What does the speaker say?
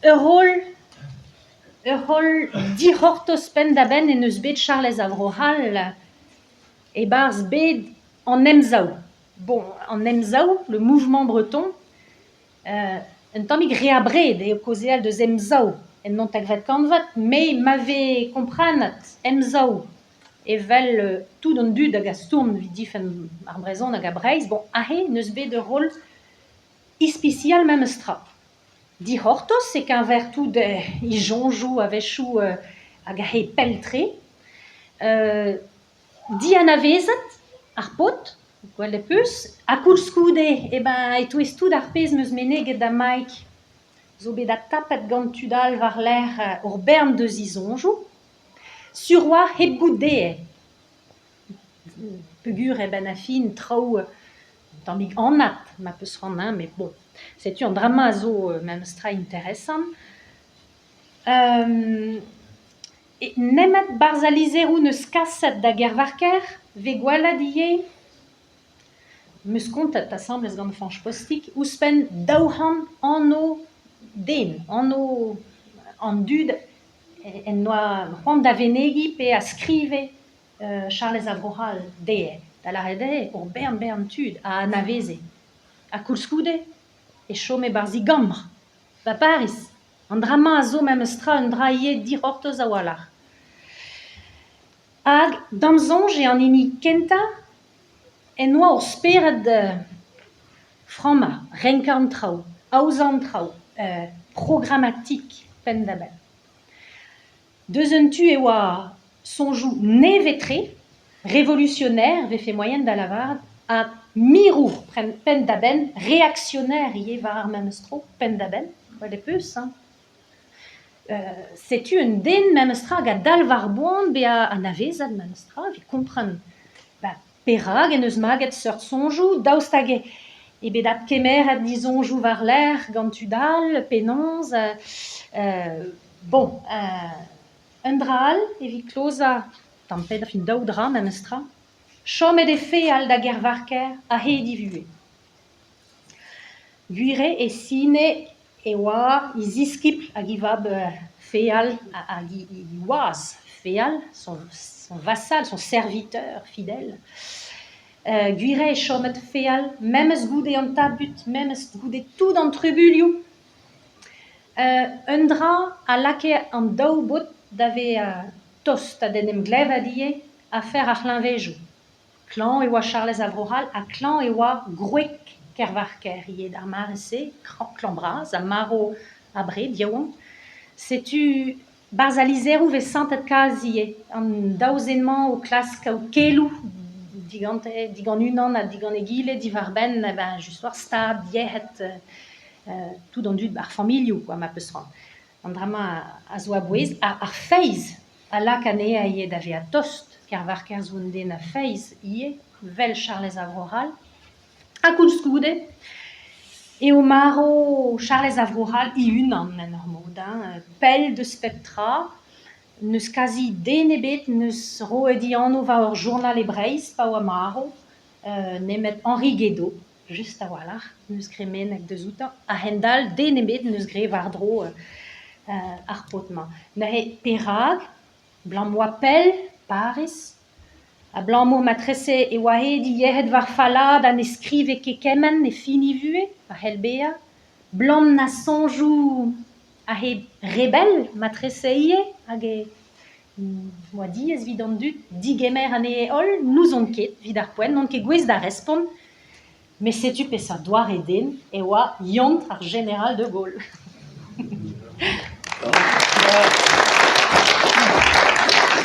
Ur roll ur roll dic'hortoz penn-da-benn en deus bet Charlez a Vro-C'hall e-barzh bed an Emsav. Bon, an Emsav, le mouvement breton, un tammig re abred eo kaozeal deus Emsav en naontekvet kantved, met ma vez komprenet Emsav evel tout an dud hag a stourm evit difenn ar brezhoneg ha Breizh, bon, aze n'eus bet ur roll ispisial memes tra. Dic'hortoz e-keñver tout e soñjoù a-wechoù hag aze pell-tre. Dianavezet ar paotr, gwelet 'peus, ha koulskoude eh ben e-touez tout ar pezh 'm eus meneget da Mike zo bet adtapet gant tud all war-lerc'h ur bern deus e soñjoù. Sur 'oa hep goût dezhe. Peogwir a-benn ar fin traoù un tammig anat ma 'peus c'hoant hein, met bon, setu an dra-mañ a zo memes tra interesant. Nemet 'barzh al lizheroù 'neus kaset da Gervarker 'vez gwelet ivez 'm eus kontet asambles gant Fañch Postig ouzhpenn 200 anv den, anv an dud en doa c'hoant da venegiñ pe a skrive Charlez a Vro-C'hall dezhe, da lâret eo ur bern bern tud a anaveze. Ha koulskoude e chome 'barzh e gambr, 'ba Pariz. An dra-mañ a zo memes tra un dra ivez dic'hortoz a-walc'h. Hag d'am soñj eo an hini kentañ en doa ur spered frammañ, renkañ an traoù, aozañ an traoù, programatik penn-da-benn. Deus un tu e oa soñjoù nevez-tre, revolutionnaire 'vefe moaien da lavaret, ha mirour penn-da-benn, réactionnaire ivez war ar memes tro, penn-da-benn, gwelet 'peus hein. Setu un den memes tra hag a dalv ar boan bezañ anavezet memes tra evit kompren perak en deus maget seurt soñjoù, daoust hag eo bet adkemeret disoñjoù war-lerc'h gant tud all, penaos bon, un dra all evit klozañ tamm pe fin daou dra memes tra, chomet eo feal da Gervarker a-hed e vuhez. Gwir eo e sine e oa e ziskibl hag e vab feal hag e waz feal, son vassal, son serviteur fidèle. Gwir eo e chomet feal memes goude an tabut, memes goude tout an trubuilhoù. Un dra a lakae an daou baotr da vezañ tost ha d'en em glevet ivez, afer ar c'hleñvejoù. Klañv e oa Charlez a Vro-C'hall ha klañv e oa gwreg Kervarker ivez d'ar mare-se, klañv-bras ha marv abred, yaouank. Setu 'barzh al lizheroù 'vez santet kalz ivez, an daou zen-mañ o klask kaout keloù digante, digant unan ha digant egile diwar-benn ben just war stad, yec'hed tout an dud, ar familhoù kwa ma 'peus c'hoant. An dra-mañ a zo a-bouez. Ar feiz a lak anezhañ ivez da vezañ tost, Kervarker zo un den a feiz ivez, 'vel Charlez a Vro-C'hall. Ha koulskoude eo marv Charlez a Vro-C'hall e-unan en ur mod, hein, pell deus pep tra. N'eus kazi den ebet n'eus roet e anv war ur journal e Breizh pa oa marv, nemet Henri Guédot. Just a-walc'h, n'eus graet meneg deus outañ. A-hend-all, den ebet n'eus graet war-dro ar paotr-mañ. Neuze perak? Abalamour oa pell Pariz, abalamour matrese e oa aet he yec'hed war fallaat ha ne skrive ket kement e fin e vuhez, a c'hell bezañ. 'Blam na soñjoù aze re bell matrese ivez hag e oa diaes evit an dud digemer anezhe holl, n'ouzon ket evit ar poent, n'on ket gouest da respont. Met setu peseurt doare den e oa yontr ar jeneral de Gaulle.